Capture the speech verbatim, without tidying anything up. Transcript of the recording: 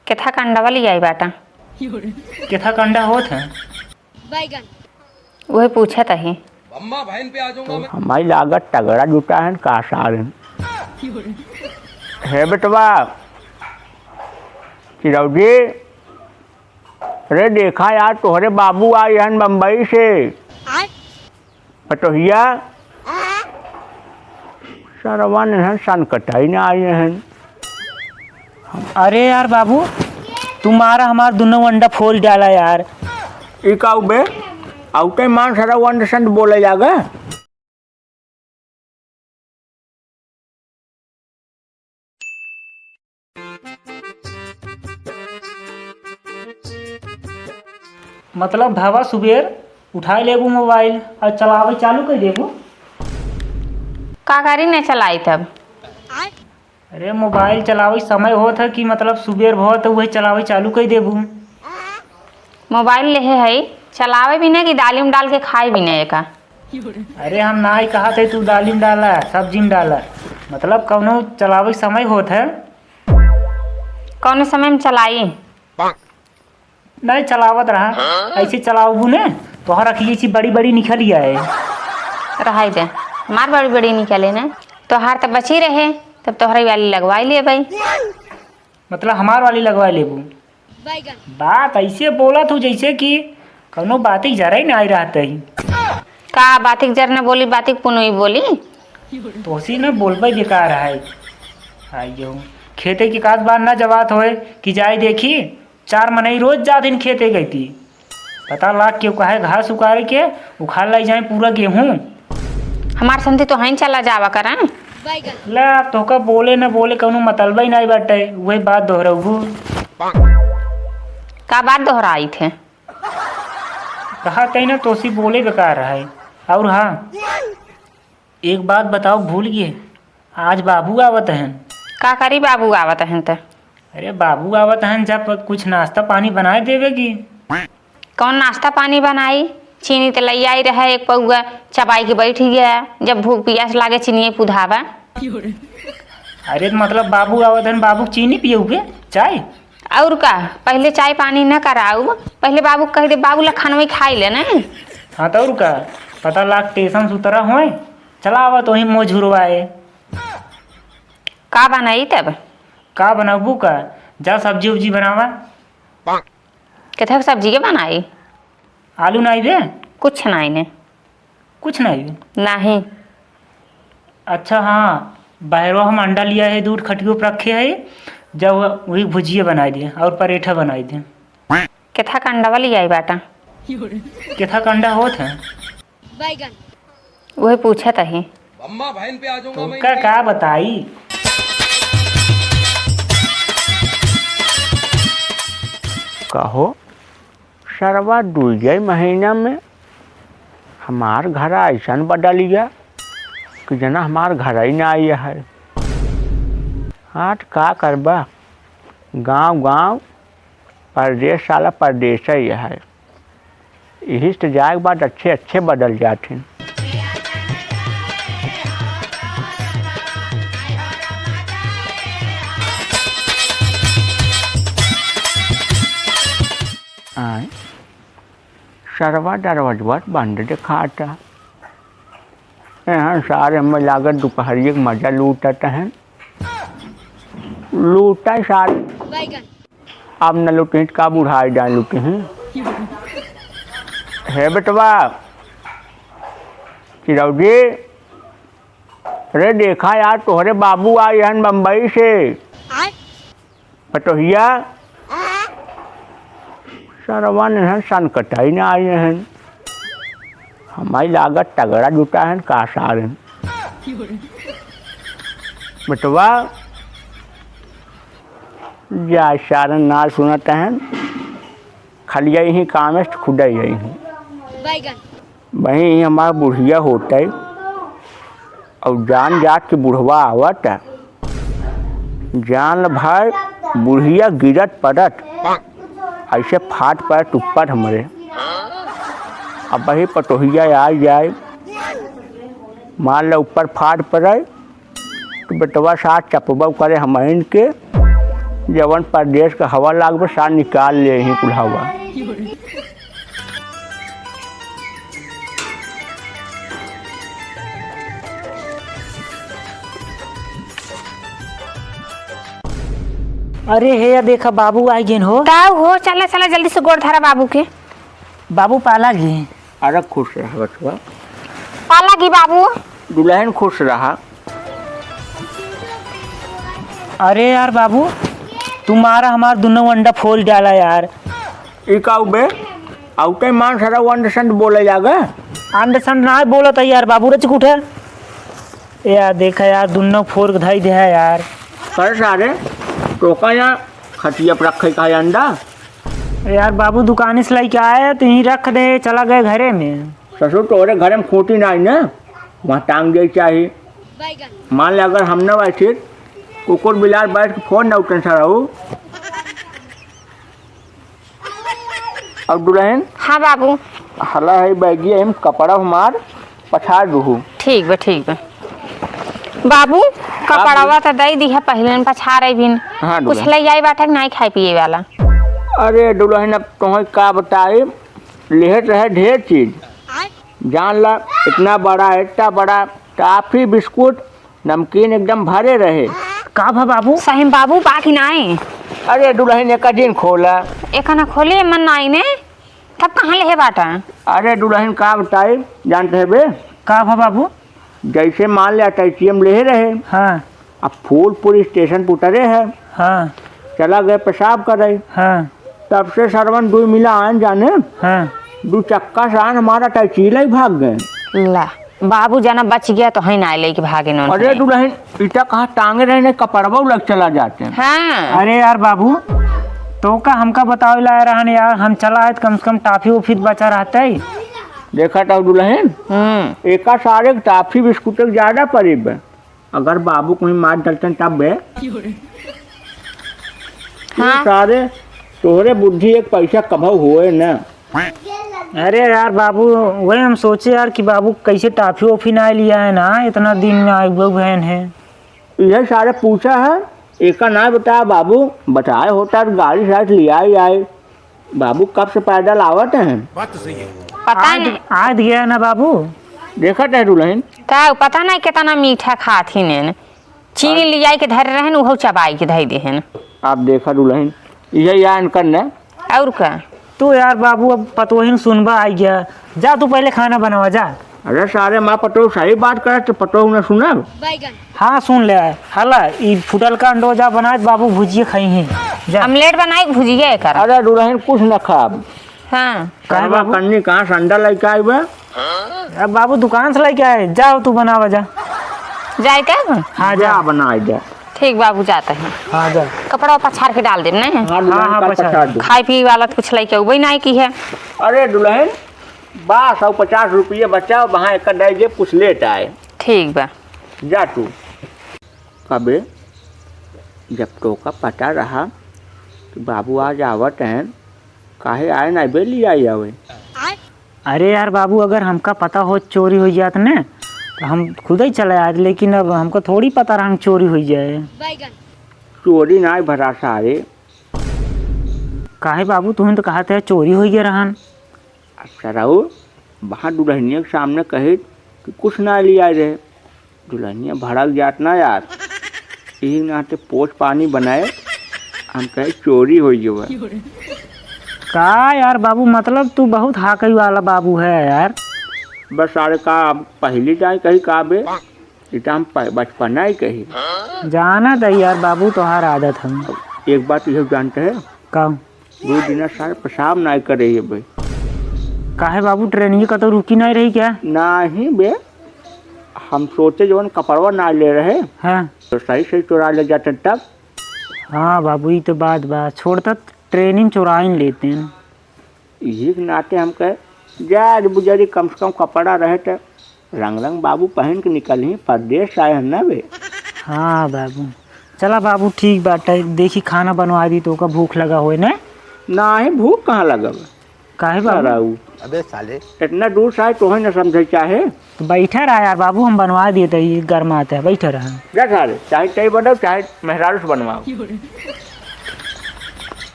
केथा कंडवा लियाई बाटा? केथा कंडा होत है? उहे पूछत ही। तो हमारी लागत तगड़ा जुटा है का सारे। हे बेटवा, चिरौजी, अरे देखा यार, तोहरे बाबू आए हन बम्बई से। आय? पटोहिया, सरवा ने हन सन कटाई ना आए हन। अरे यार बाबू, तुम्हारा हमार दुनो अंडा फोल डाला यार। ई का बे? आउते मान सारा वंड संड बोले जागा। मतलब भावा सुबेर उठाए लेबू मोबाइल और चलावे चालू कर देबू। का करी, नहीं चलाई तब? अरे मोबाइल चलावे समय होत है कि मतलब सुबेर भवा तो वही चलावे चालू कर देबू। मोबाइल लेहे है, चलावे भी नहीं कि दाली में डाल के खाए भी नहीं का? अरे हम ना ही कहा थे तू दाली में डाला, सब्जी में डाला, मतलब कौनो चलावे समय होत है। कौनो समय में चलाई? नहीं चलावत रहा, ऐसे चलावबू ने, तोहर अखिली सी बड़ी बड़ी निकल ही आए। रहाई दे, हमार बड़ी बड़ी निकले ने, तोहार तो बची रहे, तब तोहरे वाली लगवाई ले भाई। मतलब हमार वाली लगवाई लेबू? बात ऐसे बोला तू जैसे कि कौनो बाती जरा ही ना आई रहत है। का बाती जर न बोली, बाती पुनई बोली? तोसी न बोलबे बेकार है। आइयो, खेते के काज बार न जवात होए कि जाए देखी, चार मनई रोज जात हिन खेते गई थी। पता लाग केहू कहे घास उखाड़ के उखाड़ लाई जाए पूरा गेहूं। हमार संती तो हईन चला जावा करा। ला, तोहका बोले न बोले कौनो मतलबे ही नाई बाटे, वही बात दोहरउबू। का बात दोहराई थे? कहा तई ना तोसी बोले बेकार है। और हाँ, एक बात बताओ, भूल गए, आज बाबू आवत हन। का करी बाबू आवत हन त? अरे बाबू आवत हन, जब कुछ नाश्ता पानी बनाए देवे की। कौन नाश्ता पानी बनाई? चीनी त लई आई रहे एक पौआ, चबाई के बैठ गया। जब भूख पियास लागे चीनिये पुधावा। अरे त मतलब बाबू आवत हन, बाबू चीनी पियउबे चाय? और का, पहले चाय पानी न कराऊ, पहले बाबू क कह दे, बाबू ला खानवे खाई ले न। हाँ त और का, पता लाग टेंशन सुतरा होए, चला आवा तोही मुँह झुरवाए। का बनाई तब? का बनाबू का? जा सब्जी उब्जी बनावा। कथक सब्जी के बनाई? आलू नाई बे? कुछ नाई ने। कुछ नाई बे? नहीं। अच्छा हाँ, बाहरवा हम अंडा लिया है, दूध खटियो पर रखे है, जब वही भुजिया बनाई दे और परेठा बनाई दे। केथा कंडवा लियाई बाटा? केथा कंडा होत है? बैगन। वही पूछत ही। अम्मा बहन पे आ जाऊंगा मैं। तोका का बताई? कहो, सरवा दुइये महीना में हमार घर ऐसन बदल गया कि जना हमार घर ही ना आई है। आज का करबा, गांव गांव, परदेस साला परदेस ही है। यही से जाए के बाद अच्छे अच्छे बदल जात हैं। आय, सरवा दरवाजवा बंद देखाता। यहाँ सारे में लागत दुपहरिया के मजा लूटत हैं। लूटा सारे। अब न लुटही त का बुढ़ाई जाए लुटही। हे बेटवा, चिरौजी, रे देखा यार, तोहरे बाबू आए हन बम्बई से। आय? पटोहिया, सरवा ने हन सन कटाई ना आए हन। हमारी लागत तगड़ा जुटा हन का सारन। बेटवा, जा सारन ना सुनत हन, खलिया ही काम है, खुदा ही है। बैगन। वहीं हमार बुढ़िया होते, और जान जात के बुढ़वा आवत, जान ल भाई, बुढ़िया गिरत पड़त, ऐसे फाट पड़त ऊपर हमरे। अब वही पटोहिया आ जाए, मान लो ऊपर फाट पड़े, तो बेटवा साथ चपबा करे हमइन के, जवन परदेस क हवा लागबे, सार निकाल लेइहीं कुल हवा। अरे हे, या देखा, बाबू आइ गेन हो। का हो, चला, चला, जल्दी से गोड़ धरा बाबू के। बाबू पाला गी। अरे खुश रहा बचवा। पाला गी बाबू। दुलहिन खुश रहा। अरे यार बाबू, तुम्हारा हमार दुनो अंडा फोरि डाला यार। ई का बे? आउते मान सारा अंड संड बोले लागा। अंड संड नाहीं बोलत है यार बाबू, रच उठे। यार देखा यार, दुनो फोरि के धइ दे है यार। अरे सारे, तोका यहाँ खटिया पर रखे का है अंडा? अरे यार बाबू, दुकाने से लइके आए तो यहीं रख दे, चला गए घरे में। ससुर, तोरे घरे में खूँटी नाहीं ना, वहाँ टांग दे चाही। मान ले, अगर हम न बैठे, कुकुर बिलार बैठ के फोन न उठन सा रहू। अब दुलहिन। हाँ बाबू। हला है बैगिया, एम कपड़ा हमार पछार दुहू। ठीक बा, ठीक बा। बाबू, कपड़वा तो दइ दिहा, पहिले हम पछारे बिन। हाँ, कुछ दुलहिन। लइ आई बाटे कि नाहीं खाए पिए वाला? अरे दुलहिन, अब तोहई का बताई, लेहत रहे ढेर चीज। जान ला, इतना बड़ा, इतना बड़ा टाफी बिस्कुट, नमकीन एकदम भरे रहे। का भा बाबू? सही में बाबू, बा कि नाहीं? अरे दुलहिन, एका जिन खोला। एका ना खोले, मन नाहीं ने। तब कहाँ लेहे बाटा? अरे दुलहिन, का बताई, जानत है बे? का भा बाबू? जैसे मान ले, अटैचियम लेहे रहे। हाँ। अब फूलपुर स्टेशन पर उतरे है। हाँ। चला गए पेशाब करे। हाँ। तब से सरवन दुइ मिला आन जाने। हाँ। दु चक्का से आन हमारा अटैची लइ भाग गए। ला, बाबू जाना बच गया तो है ना लेके भागे नोन अरे है। दुलहिन, इटा कहाँ टांगे रहे ने, कपड़वा उलग चला जाते हैं। हाँ। अरे यार बाबू, तोका हमका बतावे ला रहन यार, हम चला आए तो कम से कम टाफी उफी तो बचा रहते। देखा तो दुलहिन, हम्म। एका सारे के टाफी बिस्कुट के ज्यादा पड़ी बे। अगर बाबू कहीं मार डलतन तब बे। हाँ। सारे तोहरे बुद्धि एक पैसा कभौ होए ना। अरे यार बाबू, वही हम सोचे यार कि बाबू कैसे टाफी ओफी ना लिया है ना, इतना दिन में आए हुए बहन है। यह सारे पूछा है, एका ना बताया बाबू, बताए होता तो गाड़ी साथ लिया ही आए। बाबू कब से पैदल आवत हैं। बात तो सही है। पता आज, नहीं। आज गया ना बाबू। देखत है दुलहिन। का पता नहीं कितना मीठा खात ही ने। चीनी आज लियाई के धरे रहन, उहो चबाई के धई देहन। आप देखा दुलहिन, यही आन करने। और का? तू यार बाबू अब पतोहिन सुनबा आई गया। जा तू पहले खाना बनावा जा। अरे सारे माँ पतोह सही बात करे तो पतोह न सुनब। हाँ, सुन ले। हला, ई फुटल का अंडो जा बनाए, बाबू भुजिया खाई हैं। जा। ऑमलेट बनाई, भुजिया एकर। अरे दुलहिन, कुछ न खाब। हाँ। काहे करवा बाबू? कन्नी कहाँ से अंडा लेके आई बा? अब बाबू दुकान से लेके आए, जाओ तू बनावा जा। जाए का? हाँ, जा। जा बनाए जा। ठीक बाबू, जाते हैं। हाँ, जा। कपड़ा पछार के डाल देब, नहीं? हाँ, दुलहिन हाँ, हाँ, का पछार। पछार दो। खाए पिए वाला तो कुछ लेके उबे नहीं की है। अरे दुलहिन, बा सौ पचास रुपये बचाओ, वहाँ एक डाल दे, कुछ लेट आए। ठीक बा। जा तू। कबे, जब तोका पता रहा कि बाबू आज आवत हैं, काहे आए ना बे लियाई आवे? अरे यार बाबू, अगर हमका पता होत चोरी होइ जात ने, तो हम खुदइ चले आइत, लेकिन अब हमका थोड़ी पता रहन चोरी होइ जाए। चोरी नाहीं भरा सारे। काहे बाबू, तुहन तो कहत है चोरी होइ गया रहन। अच्छा रहू, वहाँ दुलहिनिया के सामने कहे कि कुछ ना लियाए रहे। दुलहिनिया भड़क जात ना यार, यही नाते पोछ पानी बनाए, हम कहे चोरी होइ गवा। का यार बाबू, मतलब तू बहुत हाकई वाला बाबू है यार। बस सारे का, अब पहली जाए कही का बे, इटा हम प-, बचपना ही कही। जानत है यार बाबू, तोहार आदत हम। एक बात यह जानते हैं? का? दो दिन सारे पेशाब नाहीं करे ये बे। काहे बाबू, ट्रेन ये कतौ रुकी नाहीं रही क्या? नाहीं बे, हम सोचे जवन कपड़वा ना ले रहे, हाँ। तो सही सही चोरा ले जाते तब। हाँ बाबू, ये तो बात बा, छोड़ता ट्रेन ही चोराइन लेते हैं। यही के नाते हम कहे, जा आज बुजरी कम से कम कपड़ा रहे तो रंग रंग बाबू पहन के निकलही, परदेस आए हैं ना बे। हाँ बाबू, चला बाबू, ठीक बाटे, देखी खाना बनवा दी, तोका भूख लगा होए ने। नाहीं, भूख कहाँ लगब? काहे बाबू? साराऊ। अबे साले। इतना दूर से आए, तोहे न समझे चाहे। तो बैठा रहा यार बाबू, हम बनवा दिए थे, ये गरमाते हैं, बैठा रहा। जा सारे, चाहे तय बनाओ, चाहे मेहरारू से बनवाओ।